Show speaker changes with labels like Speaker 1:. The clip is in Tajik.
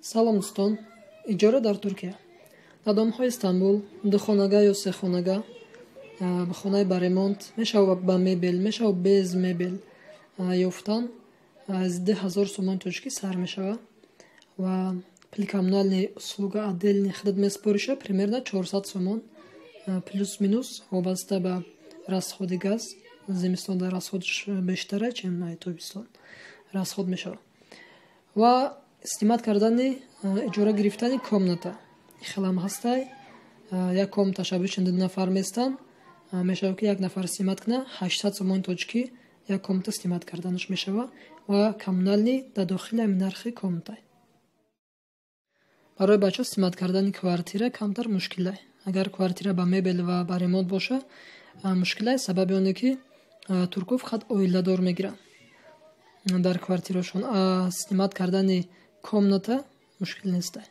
Speaker 1: Салом, дӯстон! Иҷора дар Туркия. Дар домҳои Истанбул духонага ё сехонага, хонаи ба ремонт мешавад, ба мебел мешавад, без мебел ёфтан аз 2000 сомони тоҷикӣ сар мешавад ва пули коммунальный услуга отдельный худат месупориша, примерно 400 сомон, плюс минус вобаста ба расходи газ. Зимистон дар расходш бештара, чем тобистон расход мешавад. Ва снимать кардани, иҷора гирифтани комната хелам ҳастай. Як комната обычно ду нафар местанд, мешавад, ки як нафар снимать кунад. 800 сомони тоҷикӣ як комната снимать карданаш мешавад ва коммунальный дар дохили ҳамин нархи комната. Барои бачаҳо снимать кардани квартира камтар мушкилай. Агар квартира ба мебел ва ба ремонт боша, мушкилай, сабаби оне ки туркҳо фақат оиладор мегиранд дар квартирашон. Снимать кардани комната мушкил нестай.